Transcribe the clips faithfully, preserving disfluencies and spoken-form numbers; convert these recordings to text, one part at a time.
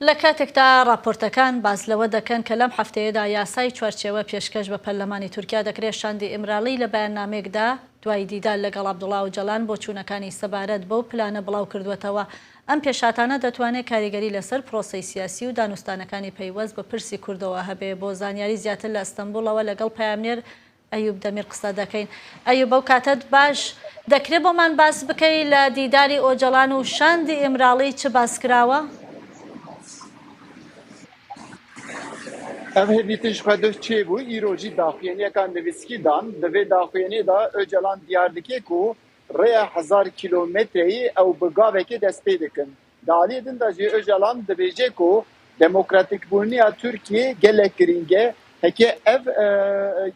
لە کاتێکدا راپۆرتەکان باز لەوە دەکەن کە لەم هەفتەیەدا یاسای چوارچێوە پێشکەش بە پەرلەمانی تورکیا دەکرێت، شاندی ئیمرالی لە بەیاننامێکدا دوای دیدار لەگەڵ عەبدوڵا ئۆجەلان بۆچوونەکانی سەبارەت بەو پلانە بڵاو کردووەتەوە. ئەم پێشهاتانە دەتوانێت کاریگەری لەسەر پرۆسەی سیاسی و دانوستانەکانی پەیوەست بە پرسی کوردەوە هەبێ. بۆ زانیاری زیاتر لە ئەستەنبوڵەوە لەگەڵ پەیامنێر ئەیوب دەمیر قسە دەکەین. ئەیوب، ئەو کاتەت باش دەکرێت بۆمان باس بکەی لە دیداری ئۆجەلان و شاندی ئیمراڵی چ باس کراوە؟ Ev hevdîtin ji xwe duh çêbû, îro jî daxuyaniyeka nivîskî dan. Di vê daxuyaniyê de Ocalan diyar dike ku rêya hezar kîlometreyî ew bi gavekê dest pê dikin. Di aliyê din de jî Ocalan dibêje ku demokratîkbûniya Tirkiyê gelek girîng e. Heke ev, e,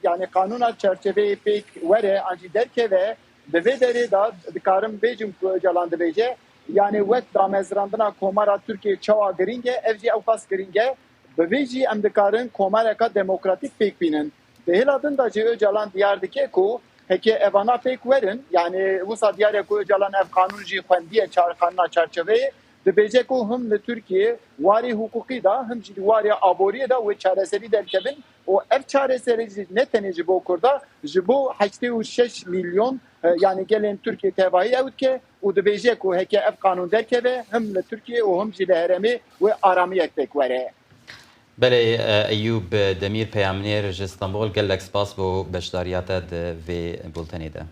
yanî qanûna çerçeveyê pêk were an jî derkeve, di vê derê de dikarim bêjim ku Ocalan dibêje, yanî wek damezrandina Komara Tirkiyê çawa girîng e, ev jî ewqas girîng e. Bi vê jî em dikarin komareka demokratîk pêk bînin. Di hêla din de jî Ocalan diyar dike ku heke evana pêk werin, yanî wisa diyar e ku Ocalan ev qanûn jî xwendiye çar-, qanûna çarçoveyê, dibêje ku him li Tirkiyê warê hiqûqî de, him jî di warê aboriyê de wê çareserî derkevin û ev çareserî jî ne tenê ji bo Kurda, ji bo heştê û şeş milyon, e, yanî gelên Tirkiyê tevahî ew dike û dibêje ku heke ev qanûn derkeve, him li Tirkiyê û him jî li herêmê wê aramiyek pêk were. Belê, e, Eyûb Demîr, peyamnêr ji Stenbol, gelek spas bo beşdariya te di vê bultenê de.